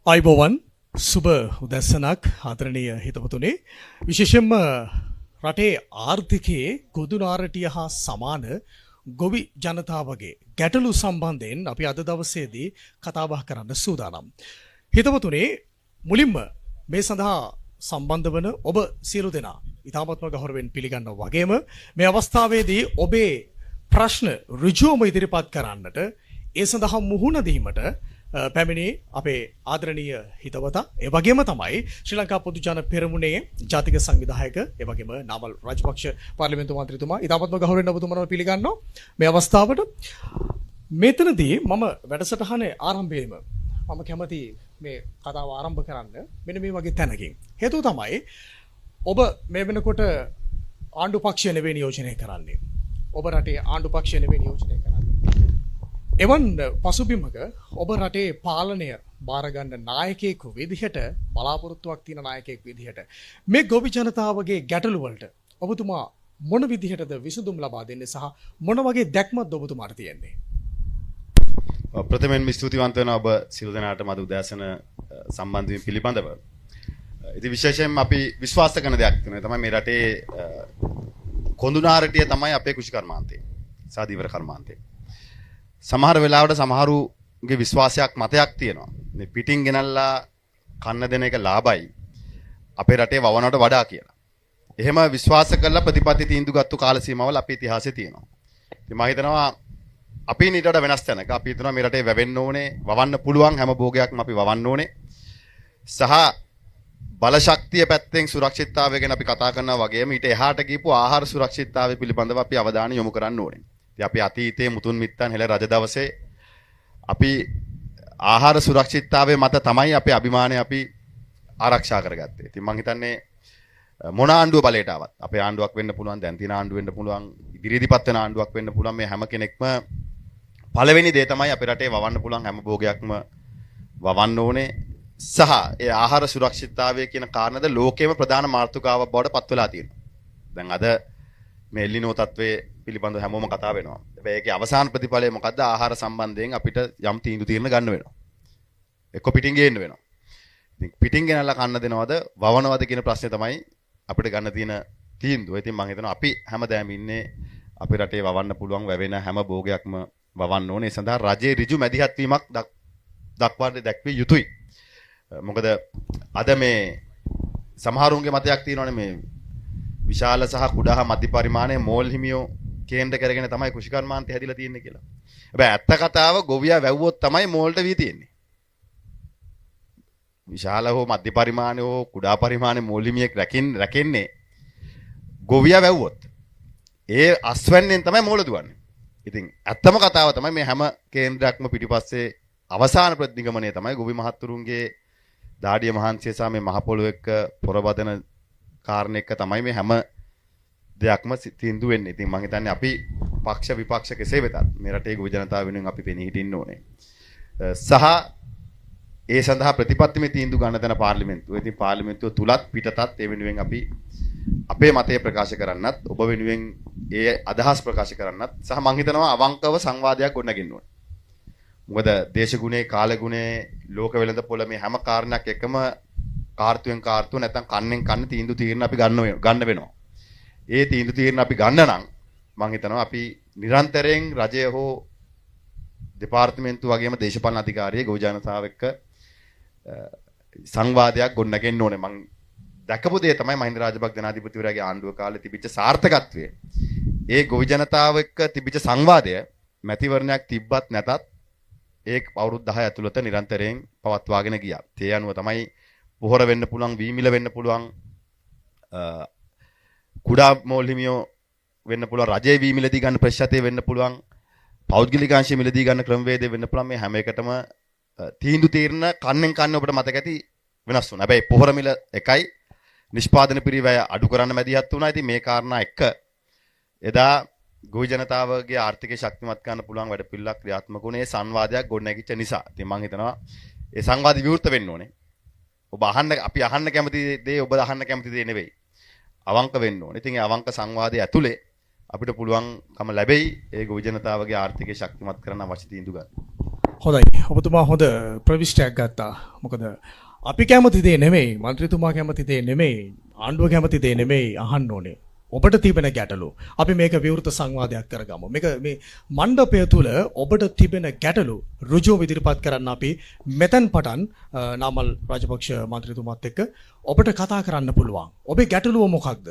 ආයුබෝවන්, සුබ උදැසනක් ආදරණීය හිතවතුනි. විශේෂයෙන්ම රටේ ආර්ථිකයේ ගොදුනාරටිය හා සමාන ගොවි ජනතාවගේ ගැටලු සම්බන්ධයෙන් අපි අද දවසේදී කතා බහ කරන්න සූදානම්. හිතවතුනි, මුලින්ම මේ සඳහා සම්බන්ධ වන ඔබ සියලු දෙනා ඉතාමත්ම ගෞරවයෙන් පිළිගන්නවා වගේම මේ අවස්ථාවේදී ඔබේ ප්‍රශ්න ඍජුවම ඉදිරිපත් කරන්නට, ඒ සඳහා මුහුණ දීමට පැමිණි අපේ ආදරණීය හිතවතා, ඒ වගේම තමයි ශ්‍රී ලංකා පොදුජන පෙරමුණේ ජාතික සංවිධායක, ඒ වගේම නාමල් රාජපක්ෂ පාර්ලිමේන්තු මන්ත්‍රීතුමා, ඉතාමත්ම ගෞරවයෙන් ඔබතුමනව පිළිගන්නවා මේ අවස්ථාවට. මෙතනදී මම වැඩසටහනේ ආරම්භයේම මම කැමති මේ කතාව ආරම්භ කරන්න මෙන්න මේ වගේ තැනකින්. හේතුව තමයි ඔබ මේ වෙනකොට ආණ්ඩු පක්ෂය නෙවෙයි නියෝජනය කරන්නේ. ඔබ රටේ ආණ්ඩු පක්ෂය නෙවෙයි නියෝජනය කරන්නේ. එවන් පසුබිමක ඔබ රටේ පාලනය බාරගන්න නායකයෙකු විදිහට, බලාපොරොත්තුවක් තියෙන නායකයෙක් විදිහට, මේ ගොවි ජනතාවගේ ගැටලු වලට ඔබතුමා මොන විදිහටද විසඳුම් ලබා දෙන්නේ සහ මොන වගේ දැක්මක්ද ඔබතුමාට තියෙන්නේ? ප්‍රථමයෙන්ම ස්තුතිවන්ත වෙනවා ඔබ සියලු දෙනාටම අද උදෑසන සම්බන්ධ වීම පිළිබඳව. ඉතින් විශේෂයෙන්ම අපි විශ්වාස කරන දෙයක් තියෙනවා. තමයි මේ රටේ කොඳුනාරටිය තමයි අපේ කෘෂිකර්මාන්තය සහ ධීවර කර්මාන්තය. සමහර වෙලාවට සමහරුගේ විශ්වාසයක්, මතයක් තියෙනවා. මේ පිටින් ගෙනල්ලා කන්න දෙන එක ලාභයි අපේ රටේ වවනවට වඩා කියලා. එහෙම විශ්වාස කරලා ප්‍රතිපත්ති තීන්දුව ගත්තු කාල සීමාවල් අපේ ඉතිහාසයේ තියෙනවා. ඉතින් මම හිතනවා අපි ඊට වඩා වෙනස් තැනක. අපි හිතනවා මේ රටේ වැවෙන්න ඕනේ, වවන්න පුළුවන් හැම භෝගයක්ම අපි වවන්න ඕනේ. සහ බලශක්තිය පැත්තෙන් සුරක්ෂිතතාවය ගැන අපි කතා කරනවා වගේම ඊට එහාට ගියපු ආහාර සුරක්ෂිතතාවය පිළිබඳව අපි අවධානය යොමු කරන්න ඕනේ. ඉතින් අපි අතීතයේ මුතුන් මිත්තන් හෙළ රජ දවසේ අපි ආහාර සුරක්ෂිතතාවය මත තමයි අපේ අභිමානය අපි ආරක්ෂා කරගත්තේ. ඉතින් මං හිතන්නේ මොන ආණ්ඩුව බලයට ආවත්, අපේ ආණ්ඩුවක් වෙන්න පුළුවන්, දැන් තියෙන ආණ්ඩුව වෙන්න පුළුවන්, ඉදිරියේදීපත් වෙන ආණ්ඩුවක් වෙන්න පුළුවන්, මේ හැම කෙනෙක්ම පළවෙනි දේ තමයි අපේ රටේ වවන්න පුළුවන් හැම භෝගයක්ම වවන්න ඕනේ. සහ ඒ ආහාර සුරක්ෂිතතාවය කියන කාරණද ලෝකයේම ප්‍රධාන මාතෘකාවක් බවට පත් වෙලා තියෙනවා. දැන් අද මේ එල්ලිනෝ තත්ත්වයේ පිළිබඳව හැමෝම කතා වෙනවා. හැබැයි ඒකේ අවසාන ප්‍රතිඵලය මොකද්ද? ආහාර සම්බන්ධයෙන් අපිට යම් තීන්දුව තීරණ ගන්න වෙනවා. එක්ක පිටින් ගේන්න වෙනවා. ඉතින් පිටින් ගෙනල්ලා කන්න දෙනවද, වවනවද කියන ප්‍රශ්නේ තමයි අපිට ගන්න තියෙන තීන්දුව. ඉතින් මං හිතනවා අපි හැමදාම ඉන්නේ අපේ රටේ වවන්න පුළුවන් වැවෙන හැම භෝගයක්ම වවන්න ඕනේ. ඒ සඳහා රජයේ ඍජු මැදිහත් වීමක් දක්වා දැක්විය යුතුයි. මොකද අද මේ සමහරුන්ගේ මතයක් තියෙනවනේ මේ විශාල සහ කුඩා හා මධ්‍ය පරිමාණයේ මෝල් හිමියෝ කේන්ද්‍ර කරගෙන තමයි කෘෂිකර්මාන්තය හැදිලා තියෙන්නේ කියලා. හැබැයි ඇත්ත කතාව ගොවියා වැව්වොත් තමයි මෝල්ට වී තියෙන්නේ. විශාල හෝ මධ්‍ය පරිමාණ හෝ කුඩා පරිමාණයේ මෝල් හිමියෙක් රැකෙන්නේ ගොවියා වැව්වොත්. ඒ අස්වැන්නෙන් තමයි මෝල දුවන්නේ. ඉතින් ඇත්තම කතාව තමයි මේ හැම කේන්ද්‍රයක්ම පිටිපස්සේ අවසාන ප්‍රතිනිගමනය තමයි ගොවි මහත්තුරුන්ගේ දාඩිය මහන්සිය සහ මේ මහ පොළොව එක්ක පොරබදන කාරණේ එක්ක තමයි මේ හැම දෙයක්ම තීන්දුව වෙන්නේ. ඉතින් මං හිතන්නේ අපි පක්ෂ විපක්ෂ කෙසේ වෙතත් මේ රටේ ගොවි ජනතාව වෙනුවෙන් අපි පෙනී හිටින්න ඕනේ. සහ ඒ සඳහා ප්‍රතිපත්තිමය තීන්දුව ගන්න තැන පාර්ලිමේන්තුව. ඉතින් පාර්ලිමේන්තුව තුලත් පිටතත් ඒ වෙනුවෙන් අපි අපේ මතය ප්‍රකාශ කරන්නත්, ඔබ වෙනුවෙන් ඒ අදහස් ප්‍රකාශ කරන්නත් සහ මං හිතනවා අවංකව සංවාදයක් ගොඩනගන්න ඕනේ. මොකද දේශගුණේ, කාලගුණේ, ලෝක වෙළඳ පොළ මේ හැම කාරණයක් එකම කාර්තුවෙන් කාර්තුව නැත්නම් කන්නෙන් කන්න තීන්දුව තීරණ අපි ගන්න වෙනවා. ඒ තීන්දුව තීරණ අපි ගන්න නම් මං හිතනවා අපි නිරන්තරයෙන් රජය හෝ දෙපාර්තමේන්තු වගේම දේශපාලන අධිකාරියේ ගොවි ජනතාව එක්ක සංවාදයක් ගොඩනගෙන්න ඕනේ. මං දැකපු දේ තමයි මහින්ද රාජපක්ෂ ජනාධිපතිවරයාගේ ආණ්ඩුව කාලේ තිබිච්ච සාර්ථකත්වය. ඒ ගොවි ජනතාව එක්ක තිබිච්ච සංවාදය මැතිවරණයක් තිබ්බත් නැතත් ඒ අවුරුදු 10 ඇතුළත නිරන්තරයෙන් පවත්වාගෙන ගියා. ඒ අනුව තමයි පොහොර වෙන්න පුළුවන්, වීමිල වෙන්න පුළුවන්, කුඩා මෝල් හිමියෝ වෙන්න පුළුවන්, රජයේ වී මිලදී ගන්න ප්‍රතිශතය වෙන්න පුළුවන්, පෞද්ගලික අංශයේ මිලදී ගන්න ක්‍රමවේදය වෙන්න පුළුවන්. මේ හැම එකටම තීන්දුව තීරණ කන්නෙන් කන්න ඔබට මතක ඇති වෙනස් වුණා. හැබැයි පොහොර මිල එකයි, නිෂ්පාදන පිරිවැය අඩු කරන්න මැදිහත් වුණා. ඉතින් මේ කාරණා එක්ක එදා ගොවි ජනතාවගේ ආර්ථිකය ශක්තිමත් කරන්න පුළුවන් වැඩපිළිවෙලක් ක්‍රියාත්මක වුණේ සංවාදයක් ගොඩනැගිච්ච නිසා. ඉතින් මං හිතනවා ඒ සංවාද විවෘත වෙන්න ඕනේ. ඔබ අහන්න, අපි අහන්න කැමති දේ ඔබ අහන්න කැමති දේ නෙවෙයි. අවංක වෙන්න ඕනේ. ඉතින් ඒ අවංක සංවාදය ඇතුලේ අපිට පුළුවන්කම ලැබෙයි ඒ ගොවි ජනතාවගේ ආර්ථිකය ශක්තිමත් කරන්න අවශ්‍ය තීන්දුව ගන්න. හොඳයි. ඔබතුමා හොඳ ප්‍රවිෂ්ටයක් ගත්තා. මොකද අපි කැමති දේ නෙමෙයි, මන්ත්‍රීතුමා කැමති දේ නෙමෙයි, ආණ්ඩුව කැමති දේ නෙමෙයි අහන්න ඕනේ. ඔබට තිබෙන ගැටලු. අපි මේක විවෘත සංවාදයක් කරගමු. මේක මේ මණ්ඩපය තුල ඔබට තිබෙන ගැටලු ඍජුව ඉදිරිපත් කරන්න අපි මෙතෙන් පටන් නාමල් රාජපක්ෂ මන්ත්‍රීතුමාත් එක්ක ඔබට කතා කරන්න පුළුවන්. ඔබේ ගැටලුව මොකක්ද?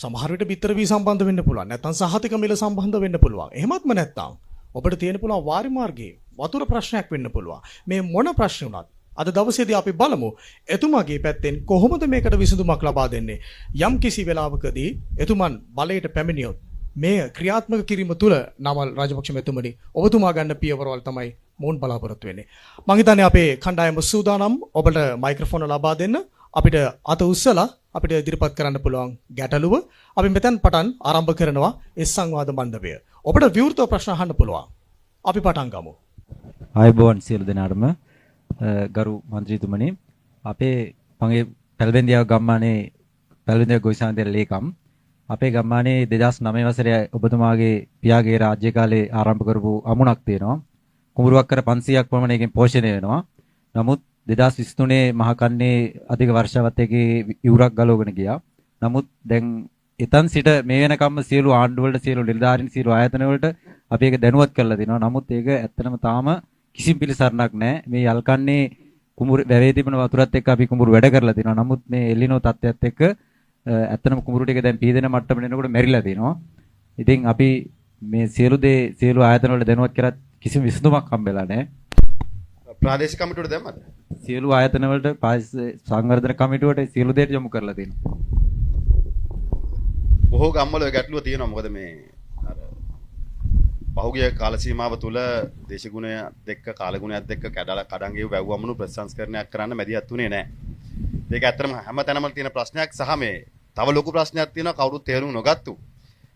සමහර විට බිත්තර වී සම්බන්ධ වෙන්න පුළුවන්. නැත්නම් සහතික මිල සම්බන්ධ වෙන්න පුළුවන්. එහෙමත්ම නැත්නම් ඔබට තියෙන පුළුවන් වාරි මාර්ගයේ වතුර ප්‍රශ්නයක් වෙන්න පුළුවන්. මේ මොන ප්‍රශ්න වුණත් අද දවසේදී අපි බලමු එතුමාගේ පැත්තෙන් කොහොමද මේකට විසඳුමක් ලබා දෙන්නේ. යම් කිසි වෙලාවකදී එතුමන් බලයට පැමිණියොත් මේ ක්‍රියාත්මක කිරීම තුළ නාමල් රාජපක්ෂ මැතිතුමනි, ඔබතුමා ගන්න පියවරවල් තමයි මොවුන් බලාපොරොත්තු වෙන්නේ. මං හිතන්නේ අපේ කණ්ඩායම සූදානම් ඔබට මයික්‍රොෆෝන ලබා දෙන්න. අපිට අත උස්සලා අපිට ඉදිරිපත් කරන්න පුළුවන් ගැටලුව. අපි මෙතෙන් පටන් ආරම්භ කරනවා ඒ සංවාද මණ්ඩපය. ඔබට විවෘතව ප්‍රශ්න අහන්න පුළුවන්. අපි පටන් ගමු. ආයුබෝවන් සියලු දෙනාටම. ගරු මන්ත්‍රීතුමනි, අපේ මගේ පැල්බෙන්දියාව ගම්මානේ, පැල්බෙන්දියාව ගොවි සමිතියේ ලේකම්, අපේ ගම්මානේ 2009 වසරේ ඔබතුමාගේ පියාගේ රාජ්‍ය කාලේ ආරම්භ කරපු අමුණක් තියෙනවා. කුඹුරුවක් කර 500ක් පමණ එකෙන් පෝෂණය වෙනවා. නමුත් 2023 මහකන්නේ අධික වර්ෂාවත් එක්ක ඉවුරක් ගලවගෙන ගියා. නමුත් දැන් එතන් සිට මේ වෙනකම්ම සියලු ආණ්ඩු වලට, සියලු නිලධාරීන්, සියලු ආයතන වලට අපි ඒක දැනුවත් කරලා දෙනවා. නමුත් ඒක ඇත්තටම තාම කිසිම පිළිසරණක් නැහැ. මේ යල්කන්නේ කුඹුරු වැවේ තිබුණ වතුරත් එක්ක අපි කුඹුරු වැඩ කරලා තිනවා. නමුත් මේ එල්ලිනෝ තත්ත්වයත් එක්ක ඇත්තටම කුඹුරු ටික දැන් පීදෙන මට්ටමට එනකොට මැරිලා තිනවා. ඉතින් අපි මේ සියලු දේ සියලු ආයතන වලට දැනුවත් කරත් කිසිම විසඳුමක් හම්බෙලා නැහැ. ප්‍රාදේශීය කමිටුවට දැම්මද? සියලු ආයතන වලට, සංවර්ධන කමිටුවට සියලු දේට යොමු කරලා තියෙනවා. බොහෝ ගම්වල ඔය ගැටලුව තියෙනවා. මොකද මේ අර පහුගිය කාල සීමාව තුල දේශගුණයත් එක්ක කාලගුණයත් එක්ක කැඩලා කඩන් ගිය වැව් අමුණු ප්‍රතිසංස්කරණයක් කරන්න මැදිහත් වුණේ නැහැ. ඒක ඇත්තටම හැම තැනම තියෙන ප්‍රශ්නයක් සහ මේ තව ලොකු ප්‍රශ්නයක් තියෙනවා කවුරුත් තේරුම් නොගත්තු.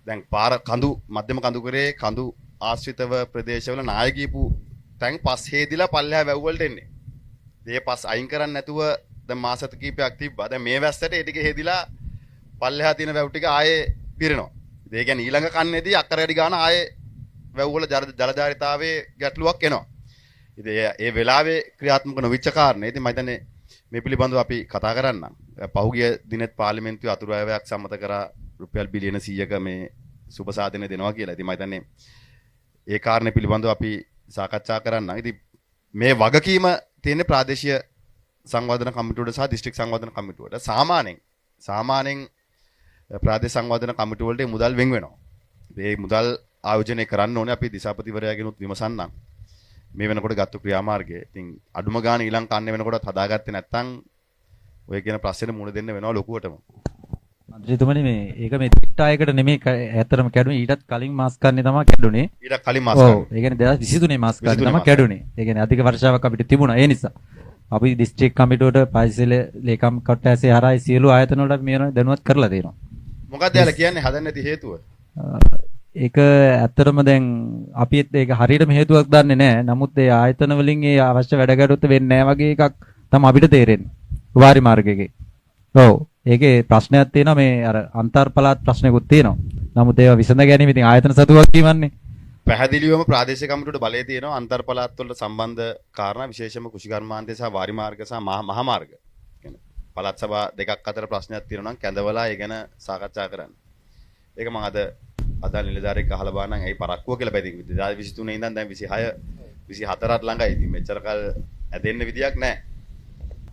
දැන් පාර කඳු මධ්‍යම කඳුකරේ කඳු ආශ්‍රිතව ප්‍රදේශවල නාය ගියපු තැන් පස් හේදිලා පල්ලෙහා වැව් වලට එන්නේ. ඒ පස් අයින් කරන්නේ නැතුව දැන් මාස කීපයක් තිබ්බා. දැන් මේ වැස්සට ඒ ටික හේදිලා පල්ලෙහා තියෙන වැව් ටික ආයේ පිරෙනවා. ඒ කියන්නේ ඊළඟ කන්නේදී අක්කර වැඩි ගාන ආයේ වැව් වල ජලධාරිතාවයේ ගැටලුවක් එනවා. ඉතින් ඒ වෙලාවේ ක්‍රියාත්මක නොවිච්ච කාරණේ. ඉතින් මම හිතන්නේ මේ පිළිබඳව අපි කතා කරන්නම්. පහුගිය දිනෙත් පාර්ලිමේන්තුවේ අතුරු අයවැයක් සම්මත කරා රුපියල් බිලියන 100ක මේ සුබ සාධනය දෙනවා කියලා. ඉතින් මම හිතන්නේ ඒ කාරණේ පිළිබඳව අපි සාකච්ඡා කරන්නම්. ඉතින් මේ වගකීම තියෙන්නේ ප්‍රාදේශීය සංවර්ධන කමිටුවට සහ දිස්ත්‍රික් සංවර්ධන කමිටුවට. සාමාන්‍යයෙන් ප්‍රාදේශ සංවර්ධන කමිටුව වලට මුදල් වෙන් වෙනවා. මේ මුදල් ආයෝජනය කරන්න ඕනේ. අපි දිසාපතිවරයාගෙනුත් විමසන්නම් මේ වෙනකොට ගත්තු ක්‍රියාමාර්ගය. ඉතින් අඩුම ගාන ඊළඟ කන්නේ වෙනකොටත් හදාගත්තේ නැත්නම් ඔය කියන ප්‍රශ්නෙට මුහුණ දෙන්න වෙනවා ලොකුවටම. මන්ත්‍රීතුමනි, මේ ඒක මේ තිට්ටායකට නෙමෙයි ඇත්තටම කැඩුනේ. ඊටත් කලින් මාස් කන්නේ තමයි කැඩුනේ. ඊට කලින් මාස් කන්නේ. ඔව්. ඒ කියන්නේ 2023 මාස් කන්නේ තමයි කැඩුනේ. ඒ කියන්නේ අධික වර්ෂාවක් අපිට තිබුණා. ඒ නිසා අපි දිස්ත්‍රික් කමිටුවට, පරිසර ලේකම් කොට්ටාසේ හරහා සියලු ආයතන වලට අපි මේ දැනුවත් කරලා තියෙනවා. මොකක්ද යාලා කියන්නේ හදන්න නැති හේතුව? ඒක ඇත්තටම දැන් අපිත් ඒක හරියටම හේතුවක් දන්නේ නැහැ. නමුත් ඒ ආයතන වලින් ඒ අවශ්‍ය වැඩ කටයුතු වෙන්නේ නැහැ වගේ එකක් තමයි අපිට තේරෙන්නේ. වාරි මාර්ගයේ. ඔව්. ඒකේ ප්‍රශ්නයක් තියෙනවා, මේ අර අන්තර් පළාත් ප්‍රශ්නකුත් තියෙනවා. නමුත් ඒවා විසඳ ගැනීම ඉතින් ආයතන සතුවක් කියවන්නේ. පැහැදිලිවම ප්‍රාදේශීය කමිටුවට බලය තියෙනවා අන්තර් පළාත් වලට සම්බන්ධ කාරණා, විශේෂයෙන්ම කෘෂිකර්මාන්තය සහ වාරි මාර්ග සහ මහා මාර්ග. කියන්නේ පළාත් සභා දෙකක් අතර ප්‍රශ්නයක් තියෙනවා නම් කැඳවලා ඒ ගැන සාකච්ඡා කරන්න. ඒක මම අද අදාළ නිලධාරියෙක් අහලා බලනම් ඇයි පරක්කුව කියලා. බැරි 2023 ඉඳන් දැන් 26 24ත් ළඟයි. ඉතින් මෙච්චර කල් ඇදෙන්න විදියක් නැහැ.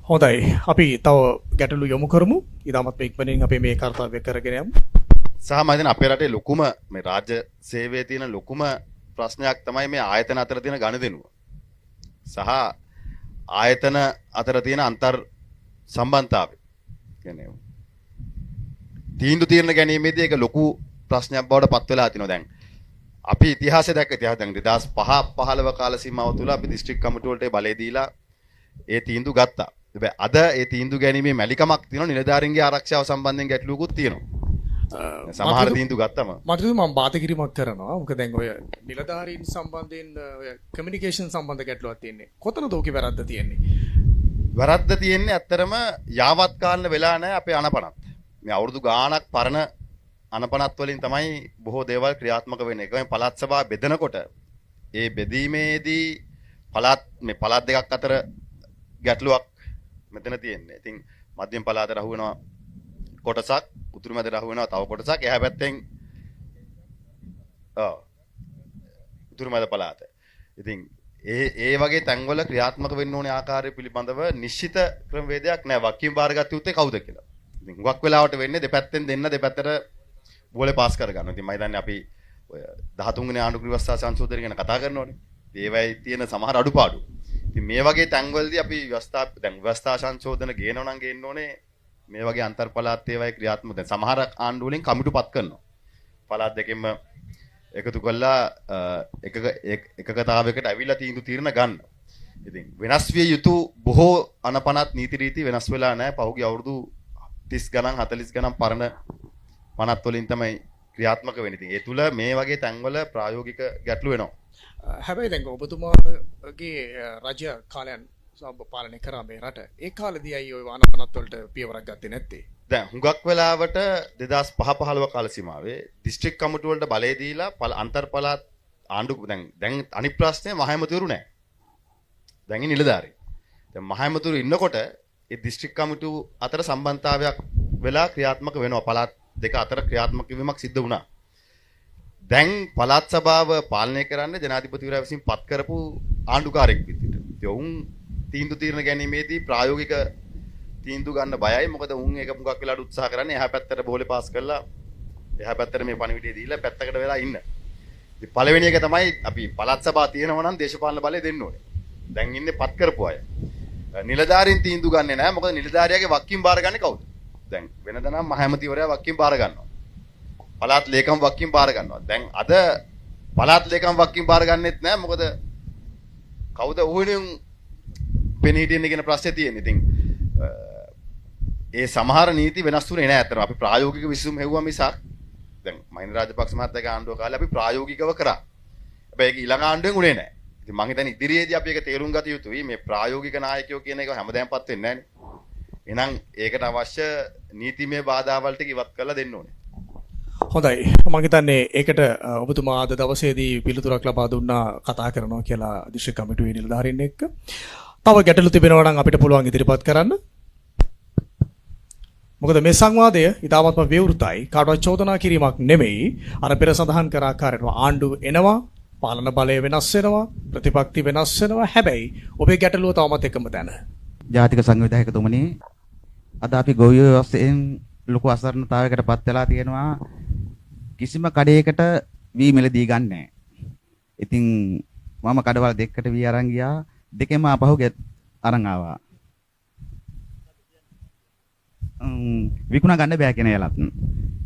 හොඳයි. අපි තව ගැටලු යොමු කරමු. ඉතාමත් ඉක්මනින් අපි මේ කර්තව්‍ය කරගෙන යමු. සහ මම හිතන්නේ අපේ රටේ ලොකුම මේ රාජ්‍ය සේවයේ තියෙන ලොකුම ප්‍රශ්නයක් තමයි මේ ආයතන අතර තියෙන ගනුදෙනුව. සහ ආයතන අතර තියෙන අන්තර් සම්බන්ධතාවය. කියන්නේ තීන්දුව තීරණ ගැනීමේදී ඒක ලොකු ප්‍රශ්නයක් බවට පත් වෙලා තිනවා දැන්. අපි ඉතිහාසය දැක්ක, ඉතිහාස දැන් 2005 15 කාල සීමාව තුළ අපි දිස්ත්‍රික් කමිටුව වලට බලය දීලා ඒ තීන්දුව ගත්තා. හැබැයි අද ඒ තීන්දුව ගැනීමේ මැලිකමක් තියෙනවා, නිලධාරීන්ගේ ආරක්ෂාව සම්බන්ධයෙන් ගැටලුවකුත් තියෙනවා. සමහර තීන්දුව ගත්තම මන්ත්‍රීතුමා, මම බාධා කිරීමක් කරනවා. මොකද දැන් ඔය නිලධාරීන් සම්බන්ධයෙන් ඔය කමියුනිකේෂන් සම්බන්ධ ගැටලුවක් තියෙන්නේ. කොතනද ඕකේ වැරද්ද තියෙන්නේ? වැරද්ද තියෙන්නේ ඇත්තටම යාවත් කාලන වෙලා නැහැ අපේ අනපනත්. මේ අවුරුදු ගාණක් පරණ අනපනත් වලින් තමයි බොහෝ දේවල් ක්‍රියාත්මක වෙන්නේ. ඒ කියන්නේ පළාත් සභා බෙදනකොට ඒ බෙදීමේදී පළාත් මේ පළාත් දෙකක් අතර ගැටලුවක් මෙතන තියෙන්නේ. ඉතින් මධ්‍යම පළාතට අහු වෙනවා කොටසක්, උතුරු මැදට අහු වෙනවා තව කොටසක්, එහා පැත්තෙන් ඔව් උතුරු මැද පළාත. ඉතින් ඒ ඒ වගේ තැන්වල ක්‍රියාත්මක වෙන්න ඕනේ ආකාරය පිළිබඳව නිශ්චිත ක්‍රමවේදයක් නෑ. වක්කීම් බාරගත යුත්තේ කවුද කියලා. ඉතින් හුඟක් වෙලාවට වෙන්නේ දෙපැත්තෙන් දෙන්න දෙපැත්තට බෝලේ පාස් කරගන්නවා. ඉතින් මම හිතන්නේ අපි ඔය 13 වෙනි ආණ්ඩු ව්‍යවස්ථා සංශෝධනය ගැන කතා කරනවනේ. ඉතින් ඒවයි තියෙන සමහර අඩුපාඩු. ඉතින් මේ වගේ තැන්වලදී අපි ව්‍යවස්ථා දැන් ව්‍යවස්ථා සංශෝධන ගේනවා නම් ගේන්න ඕනේ මේ වගේ අන්තර් පළාත් ඒවයි ක්‍රියාත්මක. දැන් සමහර ආණ්ඩු වලින් කමිටු පත් කරනවා. පළාත් දෙකෙන්ම එකතු කරලා එකකතාවයකට ඇවිල්ලා තීන්දුව තීරණ ගන්න. ඉතින් වෙනස් විය යුතු බොහෝ අනපනත් නීති රීති වෙනස් වෙලා නැහැ. පහුගිය අවුරුදු 30 ගණන් 40 ගණන් පරණ පනත් වලින් තමයි ක්‍රියාත්මක වෙන්නේ. ඉතින් ඒ තුල මේ වගේ තැන්වල ප්‍රායෝගික ගැටලු වෙනවා. හැබැයි දැන් ඔබතුමාගේ රජ කාලයන් පාලනය කරා මේ රට. ඒ කාලෙදී ඇයි ඔය අනපනත් වලට පියවරක් ගත්තේ නැත්තේ? දැන් හුඟක් වෙලාවට 2005 15 කාල සීමාවේ දිස්ත්‍රික් කමිටු වලට බලය දීලා අන්තර් පළාත් ආණ්ඩු දැන් දැන් අනිත් ප්‍රශ්නේ මහ ඇමතිවරු නෑ. දැන් ඉන්නේ නිලධාරීන්. දැන් මහ ඇමතිවරු ඉන්නකොට ඒ දිස්ත්‍රික් කමිටු අතර සම්බන්ධතාවයක් වෙලා ක්‍රියාත්මක වෙනවා. පළාත් දෙක අතර ක්‍රියාත්මක වීමක් සිද්ධ වුණා. දැන් පළාත් සභාව පාලනය කරන්නේ ජනාධිපතිවරයා විසින් පත් කරපු ආණ්ඩුකාරයෙක් විදිහට. ඉතින් ඔවුන් තීන්දුව තීරණ ගැනීමේදී ප්‍රායෝගික තීන්දුව ගන්න බයයි. මොකද උන් ඒක මුගක් වෙලාවට උත්සාහ කරන්නේ එහා පැත්තට බෝලේ පාස් කරලා එහා පැත්තට මේ පණිවිඩය දීලා පැත්තකට වෙලා ඉන්න. ඉතින් පළවෙනි එක තමයි අපි පළාත් සභාව තියෙනවා නම් දේශපාලන බලය දෙන්න ඕනේ. දැන් ඉන්නේ පත් කරපු අය. නිලධාරීන් තීන්දුව ගන්නෙ නෑ. මොකද නිලධාරියාගේ වක්කීම් බාර ගන්නේ කවුද? දැන් වෙනද නම් මහ ඇමතිවරයා වක්කීම් බාර ගන්නවා. පළාත් ලේකම් වක්කීම් බාර ගන්නවා. දැන් අද පළාත් ලේකම් වක්කීම් බාර ගන්නෙත් නෑ. මොකද කවුද ඔහු වෙනුවෙන් පෙනී හිටින්නේ කියන ප්‍රශ්නේ තියෙන්නේ. ඉතින් ඒ සමහර නීති වෙනස් වුණේ නෑ. අතන අපි ප්‍රායෝගික විසඳුම් හෙව්වා මිසක් දැන් මහින්ද රාජපක්ෂ මහත්තයාගේ ආණ්ඩුව කාලේ අපි ප්‍රායෝගිකව කරා. හැබැයි ඒක ඊළඟ ආණ්ඩුවෙන් උනේ නෑ. ඉතින් මං හිතන්නේ ඉදිරියේදී අපි ඒක තේරුම් ගත යුතුයි. මේ ප්‍රායෝගික නායකයෝ කියන එක හැමදාම පත් වෙන්නේ නෑනේ. එහෙනම් ඒකට අවශ්‍ය නීතිමය බාධාවල් ටික ඉවත් කරලා දෙන්න ඕනේ. හොඳයි. මං හිතන්නේ ඒකට ඔබතුමා අද දවසේදී පිළිතුරක් ලබා දුන්නා කතා කරනවා කියලා දිස්ත්‍රික් කමිටුවේ නිලධාරීන් එක්ක. තව ගැටලු තිබෙනවා නම් අපිට පුළුවන් ඉදිරිපත් කරන්න. මොකද මේ සංවාදය ඉතාමත්ම විවෘතයි. කාටවත් චෝදනා කිරීමක් නෙමෙයි. අර පෙර සඳහන් කර ආකාරයට ආණ්ඩුව එනවා, පාලන බලය වෙනස් වෙනවා, ප්‍රතිපත්ති වෙනස් වෙනවා. හැබැයි ඔබේ ගැටලුව තවමත් එකම තැන. ජාතික සංවිධායකතුමනි, අද අපි ගොවියෝ වශයෙන් ලොකු අසරණතාවයකට පත් වෙලා තියෙනවා. කිසිම කඩේකට වී මිලදී ගන්නෑ. ඉතින් මම කඩවල් දෙකකට වී අරන් ගියා. දෙකෙන්ම ආපහු අරන් ආවා. විකුණා ගන්න බෑ කියන යලත්.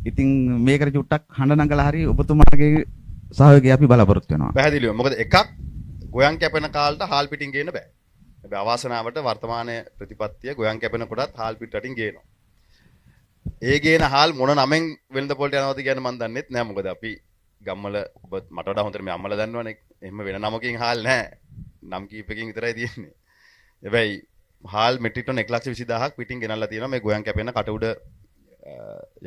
ඉතින් මේකට චුට්ටක් හඬ නගලා හරි ඔබතුමාගේ සහයෝගය අපි බලාපොරොත්තු වෙනවා. පැහැදිලිව. මොකද එකක් ගොයන් කැපෙන කාලට හාල් පිටින් ගේන්න බෑ. හැබැයි අවාසනාවට වර්තමාන ප්‍රතිපත්තිය ගොයන් කැපෙන කොටත් හාල් පිට රටින් ගේනවා. ඒ ගේන හාල් මොන නමෙන් වෙළඳ පොළට යනවද කියන මන් දන්නෙත් නෑ. මොකද අපි ගම්වල ඔබ මට වඩා හොඳට මේ අම්මලා දන්නවනේ. එහෙම වෙන නමකින් හාල් නෑ. නම් කීපකින් විතරයි තියෙන්නේ. හැබැයි හාල් මෙට්‍රික් ටොන් 1,20,000ක් පිටින් ගෙනල්ලා තියෙනවා මේ ගොයන් කැපෙන කට උඩ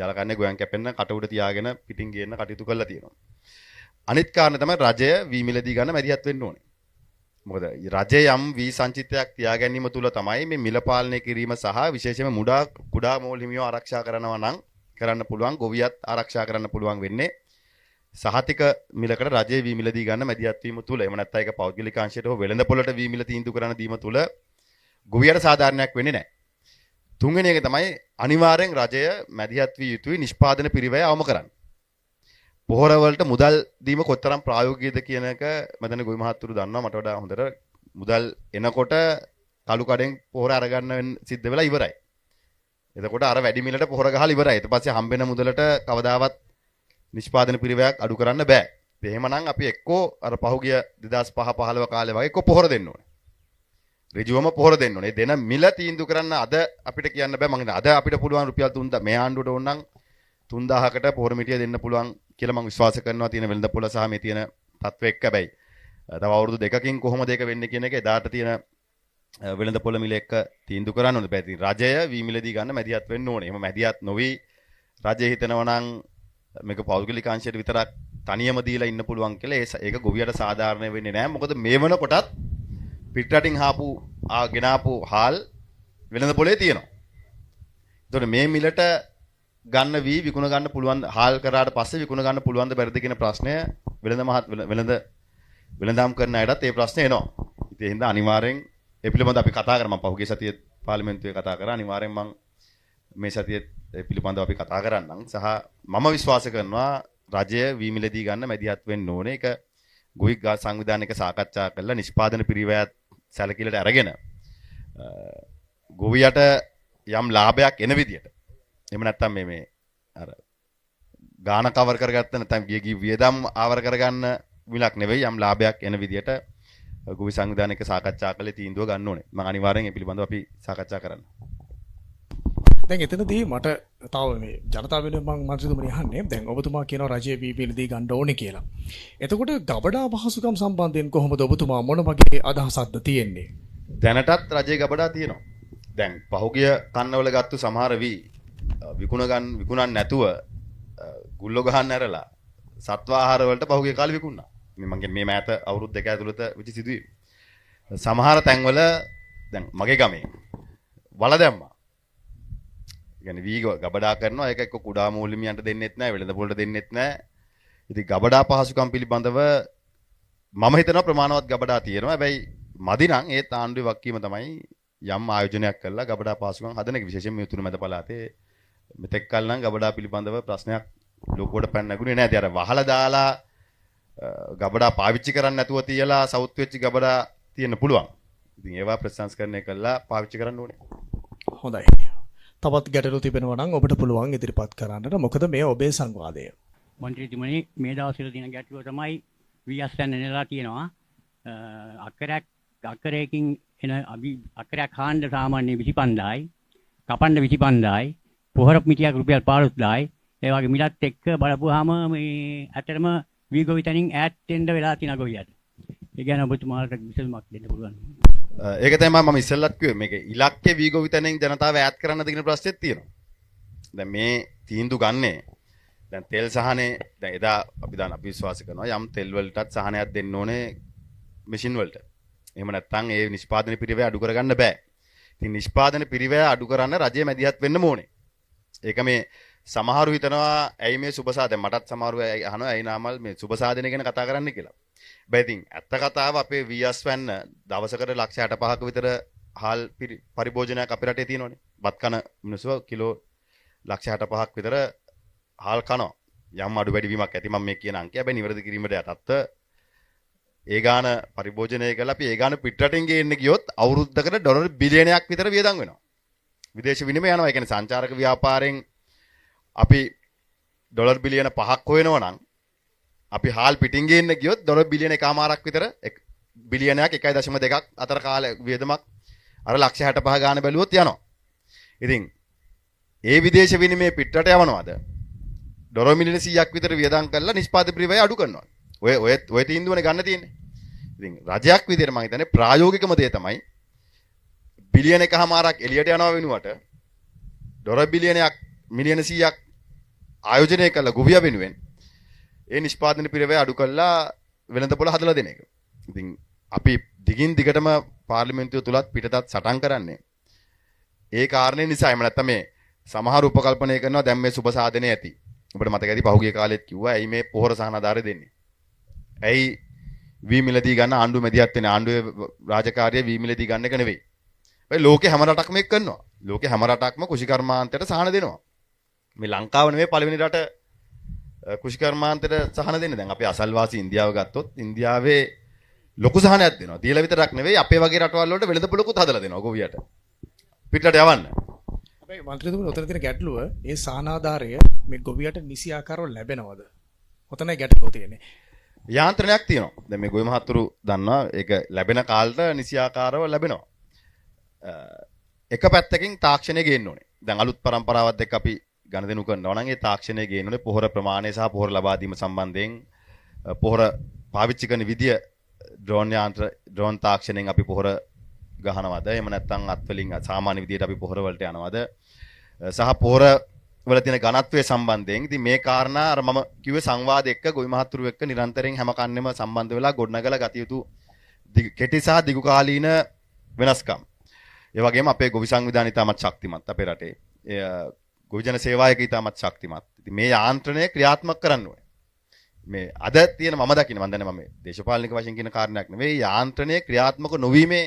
යලකන්නේ ගොයන් කැපෙන කට උඩ තියාගෙන පිටින් ගේන්න කටයුතු කරලා තියෙනවා. අනිත් කාරණේ තමයි රජය වී මිලදී ගන්න මැදිහත් වෙන්න ඕනේ. මොකද රජය යම් වී සංචිතයක් තියා ගැනීම තුල තමයි මේ මිල පාලනය කිරීම සහ විශේෂයෙන්ම මුඩා කුඩා මෝල් හිමියෝ ආරක්ෂා කරනවා නම් කරන්න පුළුවන්, ගොවියත් ආරක්ෂා කරන්න පුළුවන් වෙන්නේ සහතික මිලකට රජය වී මිලදී ගන්න මැදිහත් වීම තුල. එහෙම නැත්නම් ඒක පෞද්ගලික අංශයට හෝ වෙළඳ පොළට වී මිල තීන්දුව කරන දීම තුල ගොවියට සාධාරණයක් වෙන්නේ නැහැ. තුන්වෙනි එක තමයි අනිවාර්යෙන් රජය මැදිහත් විය යුතුයි නිෂ්පාදන පිරිවැය අවම කරන්න. පොහොර වලට මුදල් දීම කොතරම් ප්‍රායෝගිකද කියන එක මෙතන ගොවි මහත්තුරු දන්නවා මට වඩා හොඳට. මුදල් එනකොට කළු කඩෙන් පොහොර අරගන්න සිද්ධ වෙලා ඉවරයි. එතකොට අර වැඩි මිලට පොහොර ගහලා ඉවරයි. ඊට පස්සේ හම්බෙන මුදලට කවදාවත් නිෂ්පාදන පිරිවැයක් අඩු කරන්න බෑ. එහෙමනම් අපි එක්කෝ අර පහුගිය 2005 15 කාලේ වගේ එක්කෝ පොහොර දෙන්න ඕනේ. ඍජුවම පොහොර දෙන්න ඕනේ. දෙන මිල තීන්දුව කරන්න අද අපිට කියන්න බෑ. මං හිතන්නේ අද අපිට පුළුවන් රුපියල් 3000 මේ ආණ්ඩුවට ඕන නම් 3000කට පොහොර මිටිය දෙන්න පුළුවන් කියලා මං විශ්වාස කරනවා තියෙන වෙළඳ පොළ සහ මේ තියෙන තත්ත්වය එක්ක. හැබැයි තව අවුරුදු දෙකකින් කොහොමද ඒක වෙන්නේ කියන එක එදාට තියෙන වෙළඳ පොළ මිල එක්ක තීන්දුව කරන්න ඕනේ. ඉතින් රජය වී මිලදී ගන්න මැදිහත් වෙන්න ඕනේ. එහෙම මැදිහත් නොවි රජය හිතනවා නම් මේක පෞද්ගලික අංශයට විතරක් තනියම දීලා ඉන්න පුළුවන් කියලා ඒක ගොවියට සාධාරණ වෙන්නේ නැහැ. මොකද මේ වෙනකොටත් පිටරටින් හාපු ගෙනාපු හාල් වෙළඳ පොලේ තියෙනවා. එතකොට මේ මිලට ගන්න වී විකුණ ගන්න පුළුවන් හාල් කරාට පස්සේ විකුණ ගන්න පුළුවන්ද බැරිද කියන ප්‍රශ්නය වෙළඳාම් කරන අයටත් ඒ ප්‍රශ්නේ එනවා. ඉතින් ඒ හින්දා අනිවාර්යෙන් ඒ පිළිබඳව අපි කතා කරා. මම පහුගිය සතියේ පාර්ලිමේන්තුවේ කතා කරා. අනිවාර්යෙන් මම මේ සතියේ ඒ පිළිබඳව අපි කතා කරන්නම්. සහ මම විශ්වාස කරනවා රජය වී මිලදී ගන්න මැදිහත් වෙන්න ඕනේ. ඒක ගොවි සංවිධාන එක සාකච්ඡා කරලා නිෂ්පාදන පිරිවැයත් සැලකිල්ලට අරගෙන ගොවියට යම් ලාභයක් එන විදියට. එහෙම නැත්නම් මේ මේ අර ගාන කවර් කරගත්ත නැත්නම් ගිය වියදම් ආවර කරගන්න මිලක් නෙවෙයි, යම් ලාභයක් එන විදියට ගොවි සංවිධාන එක සාකච්ඡා කළේ තීන්දුව ගන්න ඕනේ. මම අනිවාර්යෙන් ඒ පිළිබඳව අපි සාකච්ඡා කරන්න. දැන් එතනදී මට තව මේ ජනතාව වෙනුවෙන් මං මන්ත්‍රීතුමනි අහන්නේ, දැන් ඔබතුමා කියනවා රජයේ වී මිලදී ගන්න ඕනේ කියලා. එතකොට ගබඩා පහසුකම් සම්බන්ධයෙන් කොහොමද ඔබතුමා මොන වගේ අදහසක්ද තියෙන්නේ? දැනටත් රජයේ ගබඩා තියෙනවා. දැන් පහුගිය කන්නවල ගත්තු සමහර වී විකුණන්න නැතුව ගුල්ලෝ ගහන්න ඇරලා සත්ව ආහාර වලට පහුගිය කාලේ විකුණා. මේ මං කියන්නේ මේ මෑත අවුරුදු දෙක ඇතුළත වෙච්ච සිදුවීම්. සමහර තැන්වල දැන් මගේ ගමේ වල දැම්මා. ඒ වී ගබඩා කරනවා, ඒක එක්ක කුඩා මූල්‍යමියන්ට දෙන්නෙත් නෑ, වෙළඳ පොළට දෙන්නෙත් නෑ. ඉතින් ගබඩා පහසුකම් පිළිබඳව මම හිතනවා ප්‍රමාණවත් ගබඩා තියෙනවා. හැබැයි මදි නම් ඒත් ආණ්ඩුවේ වගකීම තමයි යම් ආයෝජනයක් කරලා ගබඩා පහසුකම් හදන එක. විශේෂයෙන් මේ උතුරු මැද පළාතේ මෙතෙක් කල් නම් ගබඩා පිළිබඳව ප්‍රශ්නයක් ලොකුවට පැන නැගුණේ නෑ. ඉතින් අර වහලා දාලා ගබඩා පාවිච්චි කරන්නේ නැතුව තියලා සවුත් වෙච්ච ගබඩා තියෙන්න පුළුවන්. ඉතින් ඒවා ප්‍රතිසංස්කරණය කරලා පාවිච්චි කරන්න ඕනේ. හොඳයි. තවත් ගැටලු තිබෙනවා නම් ඔබට පුළුවන් ඉදිරිපත් කරන්නට. මොකද මේ ඔබේ සංවාදය. මන්ත්‍රීතුමනි, මේ දවස්වල තියෙන ගැටලුව තමයි වී අස්වැන්න නෙලා තියෙනවා. අක්කරයකින් එන අක්කරයක් හාන්න සාමාන්‍ය 25,000යි, කපන්න 25,000යි, පොහොර මිටියක් රුපියල් 15,000යි. ඒ වගේ මිලත් එක්ක බලපුවාම මේ ඇත්තටම වී ගොවිතැනින් ඈත් වෙන්න වෙලා තියෙන ගොවියට. ඒ ගැන ඔබතුමාලට විසඳුමක් දෙන්න පුළුවන්. ඒක තමයි මම ඉස්සෙල්ලත් කිව්වේ, මේක ඉලක්කය වී ගොවිතැනෙන් ජනතාව ඈත් කරන්නද කියන ප්‍රශ්නේත් තියෙනවා. දැන් මේ තීන්දුව ගන්නේ දැන් තෙල් සහනේ, දැන් එදා අපි දාන අපි විශ්වාස කරනවා යම් තෙල් වලටත් සහනයක් දෙන්න ඕනේ මැෂින් වලට. එහෙම නැත්නම් ඒ නිෂ්පාදන පිරිවැය අඩු කරගන්න බෑ. ඉතින් නිෂ්පාදන පිරිවැය අඩු කරන්න රජය මැදිහත් වෙන්න ඕනේ. ඒක මේ සමහරු හිතනවා ඇයි මේ සුබ සාධන, මටත් සමහරු අහනවා ඇයි නාමල් මේ සුබ සාධනය ගැන කතා කරන්න කියලා. හැබැයි ඉතින් ඇත්ත කතාව අපේ වී අස්වැන්න දවසකට ලක්ෂ 65ක විතර හාල් පරිභෝජනයක් අපේ රටේ තියෙනවනේ. බත් කන මිනිස්සු කිලෝ ලක්ෂ 65ක් විතර හාල් කනවා. යම් අඩු වැඩි වීමක් ඇති මම මේ කියන අංකය. හැබැයි නිවැරදි කිරීමට යටත්ව ඒ ගාන පරිභෝජනය කරලා අපි ඒ ගාන පිටරටින් ගේන්න ගියොත් අවුරුද්දකට ඩොලර් බිලියනයක් විතර වියදම් වෙනවා. විදේශ විනිමය යනවා. ඒ කියන්නේ සංචාරක ව්‍යාපාරයෙන් අපි ඩොලර් බිලියන 5ක් හොයනවා නම් අපි හාල් පිටින් ගේන්න ගියොත් ඩොලර් බිලියන 1.5ක් විතර, බිලියනයක් 1.2ක් අතර කාල වියදමක් අර ලක්ෂ 65 ගාන බැලුවොත් යනවා. ඉතින් ඒ විදේශ විනිමය පිටරට යවනවාද ඩොලර් මිලියන 100ක් විතර වියදම් කරලා නිෂ්පාදන පිරිවැය අඩු කරනවා. ඔය ඔය ඔය තීන්දුවනේ ගන්න තියෙන්නේ. ඉතින් රජයක් විදියට මම හිතන්නේ ප්‍රායෝගිකම දේ තමයි බිලියන 1.5ක් එළියට යනවා වෙනුවට ඩොලර් බිලියනයක් මිලියන 100ක් ආයෝජනය කරලා ගොවියා වෙනුවෙන් ඒ නිෂ්පාදන පිරිවැය අඩු කරලා වෙළඳපොළ හදලා දෙන එක. ඉතින් අපි දිගින් දිගටම පාර්ලිමේන්තුව තුලත් පිටතත් සටන් කරන්නේ ඒ කාරණේ නිසා. එහෙම නැත්නම් මේ සමහර උපකල්පනය කරනවා දැන් මේ සුබ සාධනය ඇති. ඔබට මතක ඇති පහුගිය කාලෙත් කිව්වා ඇයි මේ පොහොර සහනාධාරය දෙන්නේ? ඇයි වී මිලදී ගන්න ආණ්ඩුව මැදිහත් වෙන්නේ? ආණ්ඩුවේ රාජකාරිය වී මිලදී ගන්න එක නෙවෙයි. හැබැයි ලෝකේ හැම රටක්ම ඒක කරනවා. ලෝකේ හැම රටක්ම කෘෂිකර්මාන්තයට සහන දෙනවා. මේ ලංකාව නෙවෙයි පළවෙනි රට කෘෂිකර්මාන්තයට සහන දෙන්නේ. දැන් අපි අසල්වාසී ඉන්දියාව ගත්තොත් ඉන්දියාවේ ලොකු සහනයක් දෙනවා. දීලා විතරක් නෙවෙයි අපේ වගේ රටවල් වලට වෙළඳ පොළකුත් හදලා දෙනවා ගොවියට. පිටරට යවන්න. හැබැයි මන්ත්‍රීතුමනි, ඔතන තියෙන ගැටලුව ඒ සහනාධාරය මේ ගොවියට නිසි ආකාරව ලැබෙනවද? ඔතනයි ගැටලුව තියෙන්නේ. යාන්ත්‍රණයක් තියෙනවා. දැන් මේ ගොවි මහත්තුරු දන්නවා ඒක ලැබෙන කාලට නිසි ආකාරව ලැබෙනවා. එක පැත්තකින් තාක්ෂණය ගේන්න ඕනේ. දැන් අලුත් පරම්පරාවත් එක්ක අපි ගනුදෙනු කරනවා නම් ඒ තාක්ෂණය ගේන්න ඕනේ. පොහොර ප්‍රමාණය සහ පොහොර ලබා දීම සම්බන්ධයෙන් පොහොර පාවිච්චි කරන විදිය ඩ්‍රෝන් යාන්ත්‍ර ඩ්‍රෝන් තාක්ෂණයෙන් අපි පොහොර ගහනවද? එහෙම නැත්නම් අත්වලින් සාමාන්‍ය විදියට අපි පොහොර වලට යනවද? සහ පොහොර වල තියෙන ඝනත්වය සම්බන්ධයෙන් ඉතින් මේ කාරණා අර මම කිව්වේ සංවාද එක්ක ගොවි මහත්තුරු එක්ක නිරන්තරයෙන් හැම කන්නෙම සම්බන්ධ වෙලා ගොඩනගලා ගත යුතු කෙටි සහ දිගු කාලීන වෙනස්කම්. ඒ වගේම අපේ ගොවි සංවිධානය ඉතාමත් ශක්තිමත් අපේ රටේ. ඒ ගොවි ජන සේවායක ඉතාමත් ශක්තිමත්. ඉතින් මේ යාන්ත්‍රණය ක්‍රියාත්මක කරන්න ඕනේ. මේ අද තියෙන මම දකින මම දන්නේ මම දේශපාලනික වශයෙන් කියන කාරණයක් නෙවෙයි, යාන්ත්‍රණය ක්‍රියාත්මක නොවීමේ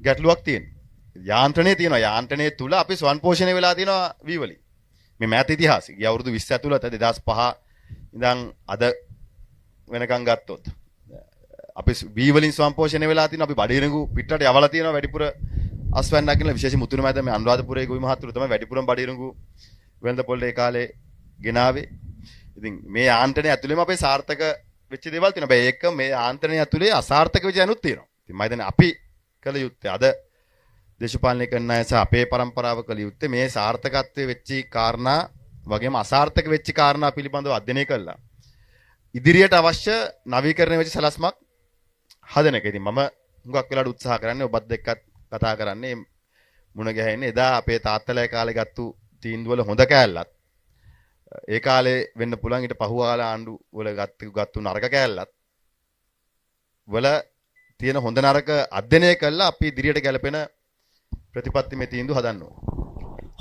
ගැටලුවක් තියෙනවා. යාන්ත්‍රණය තියෙනවා. යාන්ත්‍රණය තුල අපි ස්වයංපෝෂණය වෙලා තියෙනවා වී වලින්. මේ මෑත ඉතිහාසෙ ගිය අවුරුදු 20 ඇතුළත 2005 ඉඳන් අද වෙනකන් ගත්තොත් අපි වී වලින් ස්වයංපෝෂණය වෙලා තියෙනවා. අපි බඩිරඟු පිටරට යවලා තියෙනවා වැඩිපුර අස්වැන්නක් කියලා. විශේෂයෙන් මුතුණු මැද මේ අනුරාධපුරයේ ගොවි මහත්තුරු තමයි වැඩිපුරම බඩිරඟු වෙළඳ පොළට ඒ කාලේ ගෙනාවේ. ඉතින් මේ යාන්ත්‍රණය ඇතුළේම අපේ සාර්ථක වෙච්ච දේවල් තියෙනවා. හැබැයි ඒක මේ යාන්ත්‍රණය ඇතුලේ අසාර්ථක වෙච්ච අනුත් තියෙනවා. ඉතින් මම හිතන්නේ අපි කළ යුත්තේ අද දේශපාලනය කරන අය සහ අපේ පරම්පරාව කළ යුත්තේ මේ සාර්ථකත්වයේ වෙච්ච කාරණා වගේම අසාර්ථක වෙච්ච කාරණා පිළිබඳව අධ්‍යයනය කළා ඉදිරියට අවශ්‍ය නවීකරණය වෙච්ච සැලැස්මක් හදන එක. ඉතින් මම හුඟක් වෙලාවට උත්සාහ කරන්නේ ඔබත් එක්කත් කතා කරන්නේ මුණ ගැහෙන්නේ එදා අපේ තාත්තලා කාලේ ගත්තු තීන්දුව වල හොඳ කෑල්ලත් ඒ කාලේ වෙන්න පුළුවන් ඊට පහුවාල ආණ්ඩු වල ගත්තු නරක කෑල්ලත් වල තියෙන හොඳ නරක අධ්‍යයනය කළා අපි ඉදිරියට ගැලපෙන ප්‍රතිපත්ති මේ තීන්දුව හදන්න ඕන.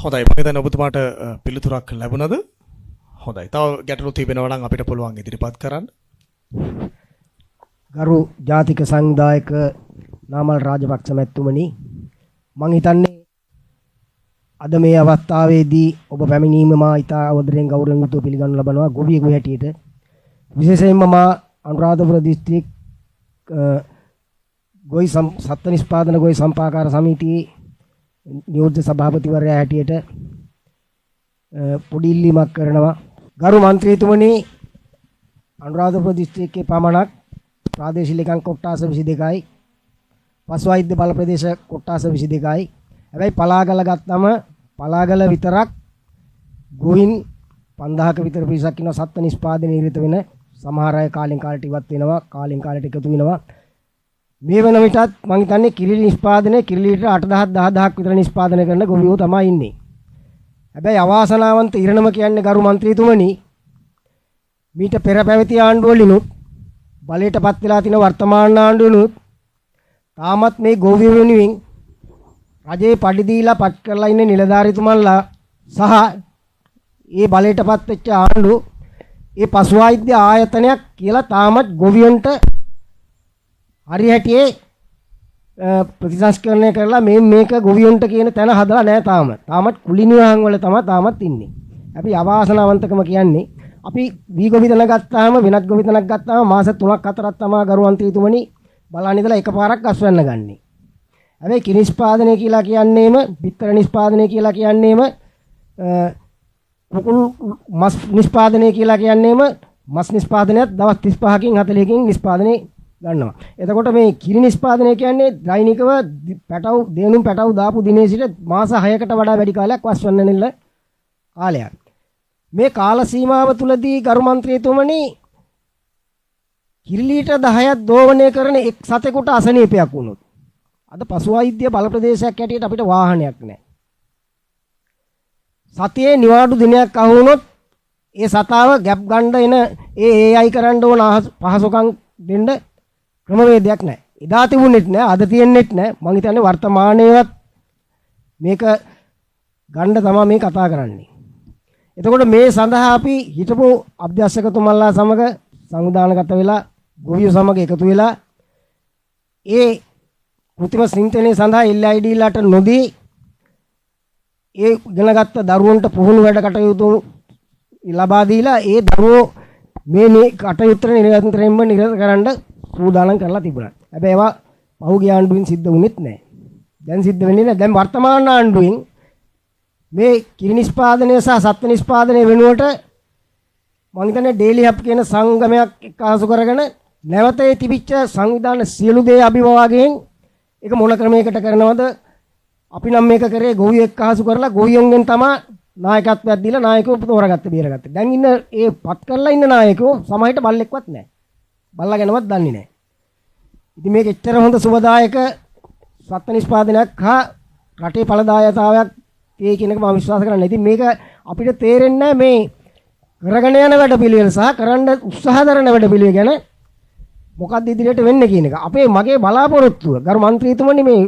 හොඳයි, මම හිතන්නේ ඔබතුමාට පිළිතුරක් ලැබුණද? හොඳයි. තව ගැටලු තිබෙනවා නම් අපිට පුළුවන් ඉදිරිපත් කරන්න. ගරු ජාතික සංවිධායක නාමල් රාජපක්ෂ මැතිතුමනි, මං හිතන්නේ අද මේ අවස්ථාවේදී ඔබ පැමිණීම මා ඉතා ආදරයෙන් ගෞරවයෙන් යුතුව පිළිගනු ලබනවා ගොවියෙකු හැටියට. විශේෂයෙන්ම මා අනුරාධපුර දිස්ත්‍රික් ගොවි සත්ත්ව නිෂ්පාදන ගොවි සම්පාකාර සමිතියේ නියෝජ්‍ය සභාපතිවරයා හැටියට පොඩි ඉල්ලීමක් කරනවා. ගරු මන්ත්‍රීතුමනි, අනුරාධපුර දිස්ත්‍රික්කයේ පමණක් ප්‍රාදේශීය ලේකම් කොට්ටාස 22යි, පසු වෛද්‍ය බල ප්‍රදේශ කොට්ටාස 22යි. හැබැයි පලාගල ගත්තම පලාගල විතරක් ගොවින් 5000ක විතර පිරිසක් ඉන්නවා සත්ත්ව නිෂ්පාදනයේ නිරත වෙන. සමහර අය කාලෙන් කාලට ඉවත් වෙනවා, කාලෙන් කාලට එකතු වෙනවා. මේ වෙන විටත් මං හිතන්නේ කිරි නිෂ්පාදනය කිරි ලීටර 8000 10000ක් විතර නිෂ්පාදනය කරන ගොවියෝ තමයි ඉන්නේ. හැබැයි අවාසනාවන්ත ඉරණම කියන්නේ ගරු මන්ත්‍රීතුමනි, මීට පෙර පැවති ආණ්ඩුව වලිනුත් බලයට පත් වෙලා තියෙන වර්තමාන ආණ්ඩුවනුත් තාමත් මේ ගොවියෝ වෙනුවෙන් රජයේ පඩි දීලා පත් කරලා ඉන්න නිලධාරීතුමන්ලා සහ ඒ බලයට පත් වෙච්ච ආණ්ඩු ඒ පසු වෛද්‍ය ආයතනයක් කියලා තාමත් ගොවියන්ට හරි හැටියේ ප්‍රතිසංස්කරණය කරලා මේ මේක ගොවියන්ට කියන තැන හදලා නෑ තාම. තාමත් කුලි නිවහන් වල තමයි තාමත් ඉන්නේ. අපි අවාසනාවන්තකම කියන්නේ අපි වී ගොවිතැන ගත්තාම වෙනත් ගොවිතැනක් ගත්තාම මාස 3ක් 4ක් තමයි ගරු මන්ත්‍රීතුමනි බලන් ඉඳලා එකපාරක් අස්වැන්න ගන්නෙ. හැබැයි කිරි නිෂ්පාදනය කියලා කියන්නේම බිත්තර නිෂ්පාදනය කියලා කියන්නේම කුකුල් මස් නිෂ්පාදනය කියලා කියන්නේම මස් නිෂ්පාදනයත් දවස් 35කින් 40කින් නිෂ්පාදනය ගන්නවා. එතකොට මේ කිරි නිෂ්පාදනය කියන්නේ දෛනිකව පැටව් දේනුම් පැටව් දාපු දිනේ සිට මාස 6කට වඩා වැඩි කාලයක් වස්වන්න නෙල්ල කාලයක්. මේ කාල සීමාව තුලදී ගරු මන්ත්‍රීතුමනි කිරි ලීටර් 10ක් දෝවණය කරන එක් සතෙකුට අසනීපයක් වුණොත් අද පසු වෛද්‍ය බල ප්‍රදේශයක් හැටියට අපිට වාහනයක් නැහැ. සතියේ නිවාඩු දිනයක් අහු වුණොත් ඒ සතාව ගැප් ගන්න එන ඒ AI කරන්න ඕන පහසුකම් දෙන්න ක්‍රමවේදයක් නැහැ. එදා තිබුණෙත් නැහැ, අද තියෙන්නෙත් නැහැ. මං හිතන්නේ වර්තමානයේවත් මේක ගන්න තමයි මේ කතා කරන්නේ. එතකොට මේ සඳහා අපි හිටපු අභ්‍යසකතුමන්ලා සමග සංවිධානගත වෙලා ගොවියෝ සමග එකතු වෙලා ඒ කෘත්‍රිම සින්තනය සඳහා LID ලට නොදී ඒ ඉගෙනගත්ත දරුවන්ට පුහුණු වැඩ කටයුතු ලබා දීලා ඒ දරුවෝ මේ කටයුත්තට නිරන්තරයෙන්ම නිරත කරන්න සූදානම් කරලා තිබුණා. හැබැයි ඒවා පහුගිය ආණ්ඩුවෙන් සිද්ධ වුණෙත් නෑ. දැන් සිද්ධ වෙන්නේ නෑ. දැන් වර්තමාන ආණ්ඩුවෙන් මේ කිරි නිෂ්පාදනය සහ සත්ව නිෂ්පාදනය වෙනුවට මං හිතන්නේ ඩේලි හබ් කියන සංගමයක් එක්කාසු කරගෙන නැවත ඒ තිබිච්ච සංවිධාන සියලු දේ අභිභවාගෙන් ඒක මොන ක්‍රමයකට කරනවද? අපි නම් මේක කරේ ගොවියෝ එක්කාසු කරලා ගොවියන්ගෙන් තමයි නායකත්වයක් දීලා නායකයෝ තෝරාගත්තේ බේරගත්තේ. දැන් ඉන්න ඒ පත් කරලා ඉන්න නායකයෝ සමහරවිට බල්ලෙක්වත් නැහැ. බල්ලා ගැනවත් දන්නේ නැහැ. ඉතින් මේක එච්චර හොඳ සුබදායක සත්ව නිෂ්පාදනයක් හා රටේ ඵලදායතාවයක් තියෙයි කියන එක මම විශ්වාස කරන්නේ. ඉතින් මේක අපිට තේරෙන්නේ නැහැ මේ කරගෙන යන වැඩපිළිවෙල සහ කරන්න උත්සාහ දරන වැඩපිළිවෙල ගැන මොකක්ද ඉදිරියට වෙන්නේ කියන එක. අපේ මගේ බලාපොරොත්තුව ගරු මන්ත්‍රීතුමනි, මේ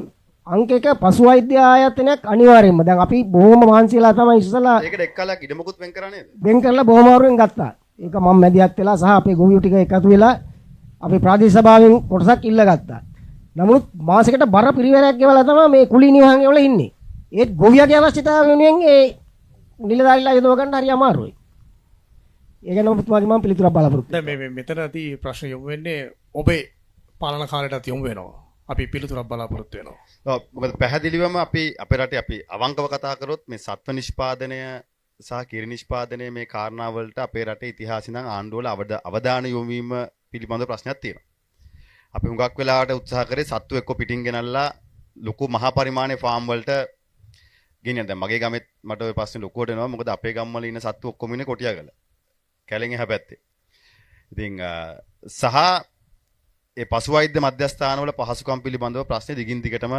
අංක 1 පසු වෛද්‍ය ආයතනයක් අනිවාර්යයෙන්ම. දැන් අපි බොහොම මහන්සියලා තමයි ඉස්සලා ඒකට එක්කලක් ඉඩමකුත් වෙන් කරා නේද? වෙන් කරලා බොහොම අමාරුවෙන් ගත්තා. ඒක මම මැදිහත් වෙලා සහ අපේ ගොවියෝ ටික එකතු වෙලා අපේ ප්‍රාදේශ සභාවෙන් කොටසක් ඉල්ලගත්තා. නමුත් මාසෙකට බර පිරිවැරයක් ගෙවලා තමයි මේ කුලී නිවහන් වල ඉන්නේ. ඒත් ගොවියාගේ අවශ්‍යතාව වෙනුවෙන් ඒ නිලධාරීලා යොදව ගන්න හරි අමාරුයි. ඒ ගැන ඔබතුමාගේ මම පිළිතුරක් බලාපොරොත්තු දැන් මේ මෙතනදී ප්‍රශ්න යොමු වෙන්නේ ඔබේ පාලන කාලයටත් යොමු වෙනවා. අපි පිළිතුරක් බලාපොරොත්තු වෙනවා. ඔව්, මොකද පැහැදිලිවම අපි අපේ රටේ අපි අවංකව කතා කරොත් මේ සත්ව නිෂ්පාදනය සහ කිරි නිෂ්පාදනය මේ කාරණා වලට අපේ රටේ ඉතිහාසෙ ඉඳන් ආණ්ඩුවල අවධානය යොමු වීම පිළිබඳ ප්‍රශ්නයක් තියෙනවා. අපි හුඟක් වෙලාවට උත්සාහ කරේ සත්තු එක්ක පිටින් ගෙනල්ලා ලොකු මහා පරිමාණයේ ෆාම් වලට ගෙනියන්න. දැන් මගේ ගමෙත් මට ඔය ප්‍රශ්නේ ලොකුවට එනවා. මොකද අපේ ගම්වල ඉන්න සත්තු ඔක්කොම ඉන්නේ කොටියාගල. කැලෙන් එහා පැත්තේ. ඉතින් සහ ඒ පසු වෛද්‍ය මධ්‍යස්ථානවල පහසුකම් පිළිබඳව ප්‍රශ්නේ දිගින් දිගටම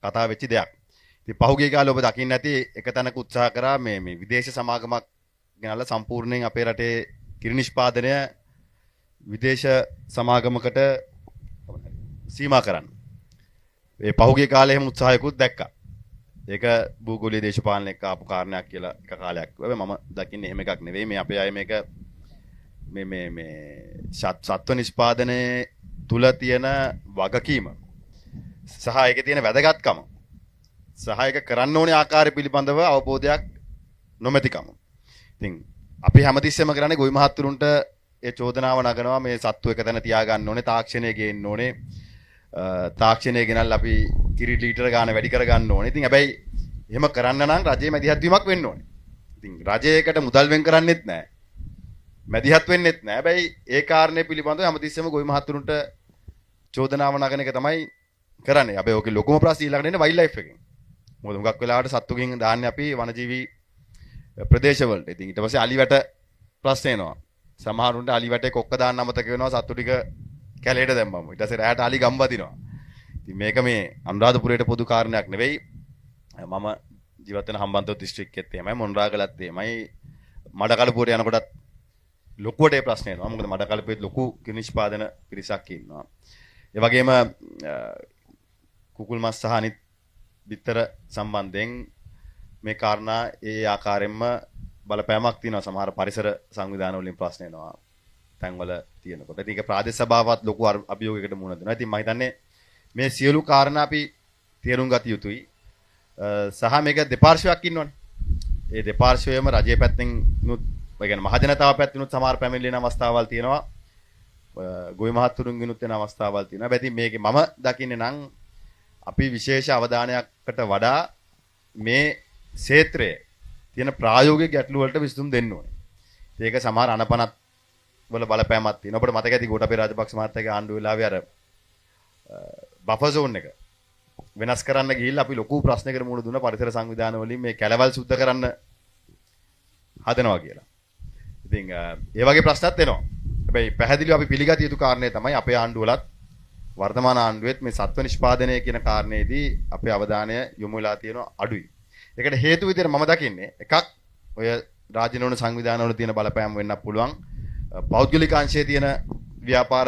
කතා වෙච්ච දෙයක්. ඉතින් පහුගිය කාලේ ඔබ දකින්න ඇති එක තැනක උත්සාහ කරා මේ මේ විදේශ සමාගමක් ගෙනල්ලා සම්පූර්ණයෙන් අපේ රටේ කිරි නිෂ්පාදනය විදේශ සමාගමකට සීමා කරන්න. ඒ පහුගිය කාලේ එහෙම උත්සාහයකුත් දැක්කා. ඒක භූගෝලීය දේශපාලන එක්ක ආපු කාරණයක් කියලා එක කාලයක්. හැබැයි මම දකින්නේ එහෙම එකක් නෙවෙයි. මේ අපේ අය මේක මේ මේ මේ සත්ව නිෂ්පාදනයේ තුල තියෙන වගකීම සහ ඒකේ තියෙන වැදගත්කම සහ ඒක කරන්න ඕනේ ආකාරය පිළිබඳව අවබෝධයක් නොමැතිකම. ඉතින් අපි හැමතිස්සෙම කරන්නේ ගොවි මහත්තුරුන්ට ඒ චෝදනාව නගනවා මේ සත්තු එක තැන තියාගන්න ඕනේ, තාක්ෂණය ගේන්න ඕනේ, තාක්ෂණය ගෙනල්ලා අපි කිරි ලීටර ගාන වැඩි කරගන්න ඕනේ. ඉතින් හැබැයි එහෙම කරන්න නම් රජයේ මැදිහත් වීමක් වෙන්න ඕනේ. ඉතින් රජය ඒකට මුදල් වෙන් කරන්නෙත් නෑ, මැදිහත් වෙන්නෙත් නෑ. හැබැයි ඒ කාරණේ පිළිබඳව හැමතිස්සෙම ගොවි මහත්තුරුන්ට චෝදනාව නගන එක තමයි කරන්නේ. හැබැයි ඔකේ ලොකුම ප්‍රශ්නේ ඊළඟට එන්නේ වයිල්ඩ් ලයිෆ් එකෙන්. මොකද හුඟක් වෙලාවට සත්තු ගිහින් දාන්නේ අපි වනජීවි ප්‍රදේශවලට. ඉතින් ඊට පස්සේ අලි වැට ප්‍රශ්න එනවා. සමහරුන්ට අලි වැටේ කොක්ක දාන්න අමතක වෙනවා, සත්තු ටික කැලේට දැම්මම. ඊට පස්සේ රැයට අලි ගම් වදිනවා. ඉතින් මේක මේ අනුරාධපුරයට පොදු කාරණයක් නෙවෙයි. මම ජීවත් වෙන හම්බන්තොට දිස්ත්‍රික්කෙත් එහෙමයි, මොනරාගලත් එහෙමයි, මඩකලපුවට යනකොටත් ලොකුවට ඒ ප්‍රශ්නේ එනවා. මොකද මඩකලපුවේ ලොකු කිරි නිෂ්පාදන පිරිසක් ඉන්නවා. ඒ වගේම කුකුල් මස් සහ අනිත් බිත්තර සම්බන්ධයෙන් මේ කාරණා ඒ ආකාරයෙන්ම බලපෑමක් තියෙනවා. සමහර පරිසර සංවිධාන වලින් ප්‍රශ්න එනවා තැන්වල තියෙනකොට. ඉතින් ඒක ප්‍රාදේශ සභාවත් ලොකු අභියෝගයකට මුහුණ දෙනවා. ඉතින් මම හිතන්නේ මේ සියලු කාරණා අපි තේරුම් ගත යුතුයි. සහ මේක දෙපාර්ශ්වයක් ඉන්නවනේ. ඒ දෙපාර්ශ්වයම රජයේ පැත්තෙන් නුත්, ඒ කියන්නේ මහ ජනතාව පැත්තෙනුත් සමහර පැමිණිලි එන අවස්ථාවල් තියෙනවා. ගොවි මහත්තුරුන්ගෙනුත් එන අවස්ථාවල් තියෙනවා. හැබැයි ඉතින් මේකේ මම දකින්නේ නම් අපි විශේෂ අවධානයකට වඩා මේ ක්ෂේත්‍රයේ තියෙන ප්‍රායෝගික ගැටලු වලට විසඳුම් දෙන්න ඕනේ. ඒක සමහර අනපනත් වල බලපෑමක් තියෙනවා. ඔබට මතක ඇති ගෝඨාභය රාජපක්ෂ මහත්තයාගේ ආණ්ඩුව වෙලාවේ අර බෆර් සෝන් එක වෙනස් කරන්න ගිහිල්ලා අපි ලොකු ප්‍රශ්නයකට මුහුණ දුන්නා පරිසර සංවිධාන වලින් මේ කැලවල් සුද්ධ කරන්න හදනවා කියලා. ඉතින් ඒ වගේ ප්‍රශ්නත් එනවා. හැබැයි පැහැදිලිව අපි පිළිගත යුතු කාරණේ තමයි අපේ ආණ්ඩුවලත් වර්තමාන ආණ්ඩුවෙත් මේ සත්ව නිෂ්පාදනය කියන කාරණේදී අපේ අවධානය යොමු වෙලා තියෙනවා අඩුයි. ඒකට හේතු විදිහට මම දකින්නේ එකක් ඔය රාජ්‍ය නොවන සංවිධානවල තියෙන බලපෑම වෙන්නත් පුළුවන්. පෞද්ගලික අංශයේ තියෙන ව්‍යාපාර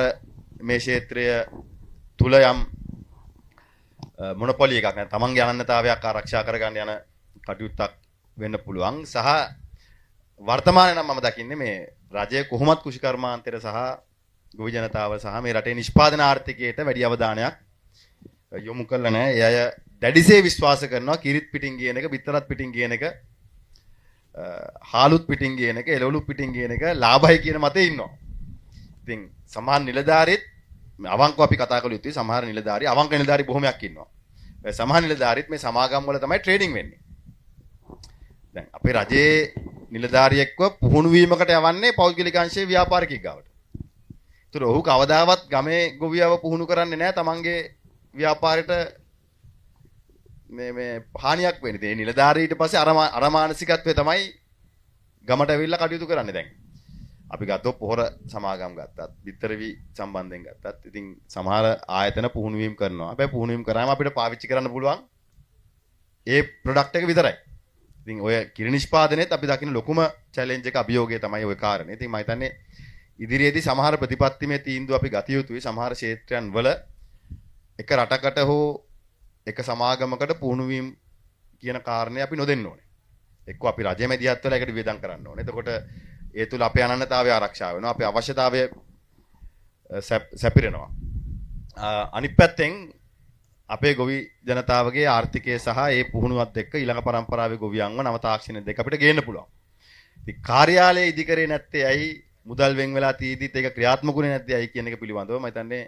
මේ ක්ෂේත්‍රය තුල යම් මොනොපොලි එකක් නැත්නම් තමන්ගේ අනන්‍යතාවයක් ආරක්ෂා කරගන්න යන කටයුත්තක් වෙන්න පුළුවන්. සහ වර්තමානයේ නම් මම දකින්නේ මේ රජය කොහොමත් කෘෂිකර්මාන්තයට සහ ගොවි ජනතාව සහ මේ රටේ නිෂ්පාදන ආර්ථිකයට වැඩි අවධානයක් යොමු කරලා නැහැ. ඒ අය දැඩිසේ විශ්වාස කරනවා කිරිත් පිටින් ගියන එක, බිත්තරත් පිටින් ගියන එක, හාලුත් පිටින් ගියන එක, එළවලුත් පිටින් ගියන එක ලාභයි කියන මතේ ඉන්නවා. ඉතින් සමහර නිලධාරීත් අවංකව අපි කතා කළ යුතුයි. සමහර නිලධාරී අවංක නිලධාරී බොහොමයක් ඉන්නවා. සමහර නිලධාරීත් මේ සමාගම් වල තමයි ට්‍රේනින් වෙන්නේ. දැන් අපේ රජයේ නිලධාරියෙක්ව පුහුණු වීමකට යවන්නේ පෞද්ගලික අංශයේ ව්‍යාපාරිකයෙක් ගාවට. ඒතර ඔහු කවදාවත් ගමේ ගොවියව පුහුණු කරන්නේ නැහැ තමන්ගේ ව්‍යාපාරෙට මේ මේ හානියක් වෙන්නේ. ඉතින් ඒ නිලධාරී ඊට පස්සේ අර මානසිකත්වය තමයි ගමට ඇවිල්ලා කටයුතු කරන්නේ දැන්. අපි ගත්තොත් පොහොර සමාගම් ගත්තත්, බිත්තර වී සම්බන්ධයෙන් ගත්තත්, ඉතින් සමහර ආයතන පුහුණු වීම කරනවා. හැබැයි පුහුණු වීම කරාම අපිට පාවිච්චි කරන්න පුළුවන් ඒ ප්‍රොඩක්ට් එක විතරයි. ඉතින් ඔය කිරි නිෂ්පාදනයේත් අපි දකින ලොකුම චැලෙන්ජ් එක අභියෝගය තමයි ඔය කාරණේ. ඉතින් මම හිතන්නේ ඉදිරියේදී සමහර ප්‍රතිපත්තිමය තීන්දුව අපි ගත යුතුයි. සමහර ක්ෂේත්‍රයන් වල එක රටකට හෝ එක සමාගමකට පුහුණු වීම කියන කාරණේ අපි නොදෙන්න ඕනේ. එක්ක අපි රජය මැදිහත් වෙලා ඒකට වියදම් කරන්න ඕනේ. එතකොට ඒ තුල අපේ අනන්‍යතාවය ආරක්ෂා වෙනවා. අපේ අවශ්‍යතාවය සැපිරෙනවා. අනිත් පැත්තෙන් අපේ ගොවි ජනතාවගේ ආර්ථිකය සහ ඒ පුහුණුවත් එක්ක ඊළඟ පරම්පරාවේ ගොවියන්ව නව තාක්ෂණ දෙක අපිට ගේන්න පුළුවන්. ඉතින් කාර්යාලය ඉදිකරේ නැත්තේ ඇයි, මුදල් වෙන් වෙලා තීදිත් ඒක ක්‍රියාත්මක වුණේ නැත්තේ ඇයි කියන එක පිළිබඳව මම හිතන්නේ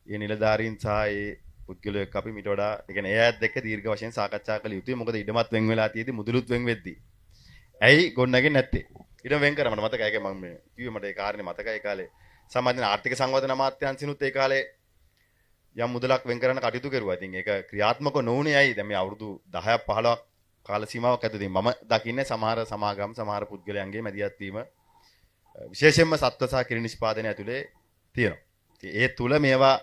මේ නිලධාරීන් සහ ඒ පුද්ගලයෝ එක්ක අපි මීට වඩා, ඒ කියන්නේ ඒ අයත් එක්ක දීර්ඝ වශයෙන් සාකච්ඡා කළ යුතුයි. මොකද ඉඩමත් වෙන් වෙලා තියෙදි මුදලුත් වෙන් වෙද්දී ඇයි ගොඩනගෙන්නේ නැත්තේ? ඉඩම වෙන් කරා මට මතකයි. ඒක මම මේ කිව්වේ මට ඒ කාරණේ මතකයි. ඒ කාලේ සමාජ ආර්ථික සංවර්ධන අමාත්‍යාංශිනුත් ඒ කාලේ යම් මුදලක් වෙන් කරන්න කටයුතු කරුවා. ඉතින් ඒක ක්‍රියාත්මක නොවුනේ ඇයි? දැන් මේ අවුරුදු 10ක් 15ක් කාල සීමාවක් ඇතුළත මම දකින්නේ සමහර සමාගම් සමහර පුද්ගලයන්ගේ මැදිහත් වීම විශේෂයෙන්ම සත්ව සහ කිරි නිෂ්පාදනය ඇතුලේ තියෙනවා. ඉතින් ඒ තුල මේවා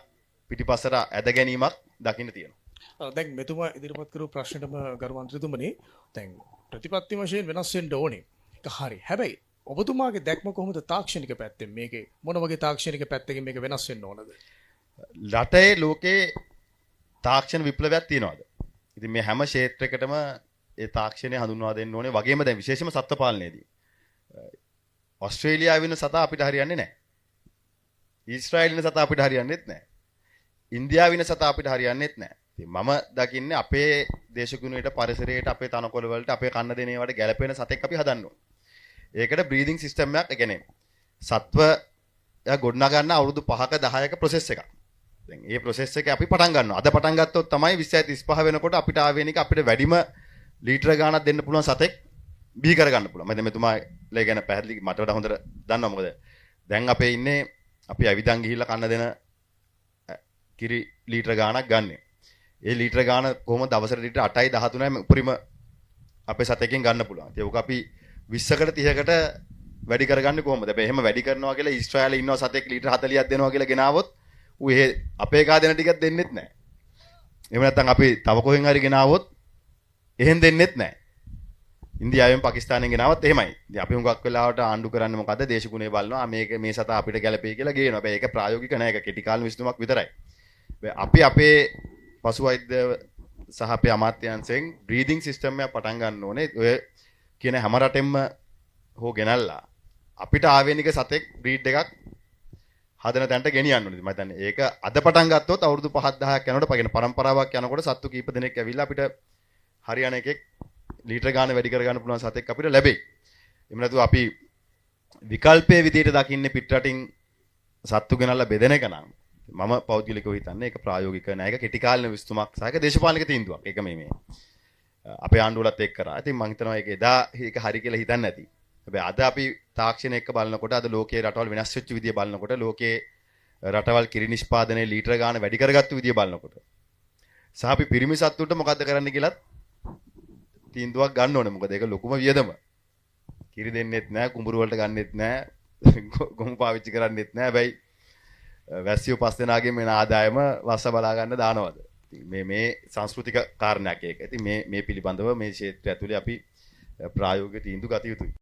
පිටිපස්සට ඇද ගැනීමක් දකින්න තියෙනවා. දැන් මෙතුමා ඉදිරිපත් කරපු ප්‍රශ්නෙටම ගරු මන්ත්‍රීතුමනි, දැන් ප්‍රතිපත්ති වශයෙන් වෙනස් වෙන්න ඕනේ. ඒක හරි. හැබැයි ඔබතුමාගේ දැක්ම කොහොමද තාක්ෂණික පැත්තෙන් මේකේ මොන වගේ තාක්ෂණික පැත්තකින් මේක වෙනස් වෙන්න ඕනද? රටේ ලෝකේ තාක්ෂණ විප්ලවයක් තියෙනවද? ඉතින් මේ හැම ක්ෂේත්‍රයකටම ඒ තාක්ෂණය හඳුන්වා දෙන්න ඕනේ. වගේම දැන් විශේෂයෙන්ම සත්ව පාලනයේදී ඕස්ට්‍රේලියාවේ ඉන්න සතා අපිට හරියන්නේ නැහැ. ඊශ්‍රායල් ඉන්න සතා අපිට හරියන්නේත් නැහැ. ඉන්දියාවේ ඉන්න සතා අපිට හරියන්නේත් නැහැ. ඉතින් මම දකින්නේ අපේ දේශගුණයට, පරිසරයට, අපේ තනකොළ වලට, අපේ කන්න දෙන ඒවාට ගැලපෙන සතෙක් අපි හදන්න ඕනේ. ඒකට බ්‍රීදිං සිස්ටම් එකක්, ඒ කියන්නේ සත්ව ගොඩනගන්න අවුරුදු 5ක 10ක ප්‍රොසෙස් එකක්. දැන් ඒ ප්‍රොසෙස් එක අපි පටන් ගන්නවා. අද පටන් ගත්තොත් තමයි 2035 වෙනකොට අපිට ආවේනික අපිට වැඩිම ලීටර ගාණක් දෙන්න පුළුවන් සතෙක් බිහි කරගන්න පුළුවන්. මම දැන් මෙතුමාලා ගැන පැහැදිලි මට වඩා හොඳට දන්නවා. මොකද දැන් අපේ ඉන්නේ අපි ඇවිදන් ගිහිල්ලා කන්න දෙන කිරි ලීටර ගාණක් ගන්නෙ. ඒ ලීටර ගාණ කොහොම දවසට ලීටර 8යි 13යි උපරිම අපේ සතෙක්ගෙන් ගන්න පුළුවන්. ඉතින් ඔක අපි 20කට 30කට වැඩි කරගන්නේ කොහොමද? හැබැයි එහෙම වැඩි කරනවා කියලා ඊශ්‍රායලේ ඉන්නවා සතෙක් ලීටර 40ක් දෙනවා කියලා ගෙනාවොත් ඌ එහෙ අපේ එකා දෙන ටිකක් දෙන්නෙත් නැහැ. එහෙම නැත්නම් අපි තව කොහෙන් හරි ගෙනාවොත් එහෙන් දෙන්නෙත් නැහැ. ඉන්දියාවෙන් පාකිස්තානෙන් ගෙනාවත් එහෙමයි. ඉතින් අපි හුඟක් වෙලාවට ආණ්ඩු කරන්නේ මොකද්ද? දේශගුණය බලනවා. මේක මේ සතා අපිට ගැලපෙයි කියලා ගේනවා. හැබැයි ඒක ප්‍රායෝගික නෑ. ඒක කෙටි කාලීන විසඳුමක් විතරයි. අපි අපේ පශු වෛද්‍ය සහ අපේ අමාත්‍යාංශයෙන් බ්‍රීදිං සිස්ටම් එකක් පටන් ගන්න ඕනේ. ඔය කියන හැම රටෙම හෝ ගෙනල්ලා අපිට ආවේනික සතෙක් බ්‍රීඩ් එකක් හදන තැනට ගෙනියන්න ඕනේ. මම හිතන්නේ ඒක අද පටන් ගත්තොත් අවුරුදු 5 10ක් යනකොට පගෙන පරම්පරාවක් යනකොට සත්තු කීප දෙනෙක් ඇවිල්ලා අපිට හරියන එකෙක් ලීටර ගාන වැඩි කරගන්න පුළුවන් සතෙක් අපිට ලැබෙයි. එහෙම නැතුව අපි විකල්පයේ විදිහට දකින්නේ පිට රටින් සත්තු ගෙනල්ලා බෙදෙන එක නම් මම පෞද්ගලිකව හිතන්නේ ඒක ප්‍රායෝගික නෑ. ඒක කෙටි කාලින විසඳුමක් සහ ඒක දේශපාලනික තීන්දුවක්. ඒක මේ අපේ ආණ්ඩුවලත් එක්ක කරා. ඉතින් මං හිතනවා ඒක එදා ඒක හරි කියලා හිතන්නේ නැති. හැබැයි අද අපි තාක්ෂණය එක්ක බලනකොට අද ලෝකයේ රටවල් වෙනස් වෙච්ච විදිය බලනකොට ලෝකයේ රටවල් කිරි නිෂ්පාදනයේ ලීටර ගාන වැඩි කරගත්තු විදිය බලනකොට සහ අපි පිරිමි සත්තුන්ට මොකද්ද කරන්න කියලාත් තීන්දුවක් ගන්න ඕනේ. මොකද ඒක ලොකුම වියදම. කිරි දෙන්නෙත් නෑ, කුඹුරු වලට ගන්නෙත් නෑ, ගොමු පාවිච්චි කරන්නෙත් නෑ. හැබැයි වැස්සියෝ පස් දෙනාගෙන් එන ආදායම වස්ස බලා ගන්න දානවද? ඉතින් මේ මේ සංස්කෘතික කාරණයක් ඒක. ඉතින් මේ මේ පිළිබඳව මේ ක්ෂේත්‍රය ඇතුලේ අපි ප්‍රායෝගික තීන්දුව ගත යුතුයි.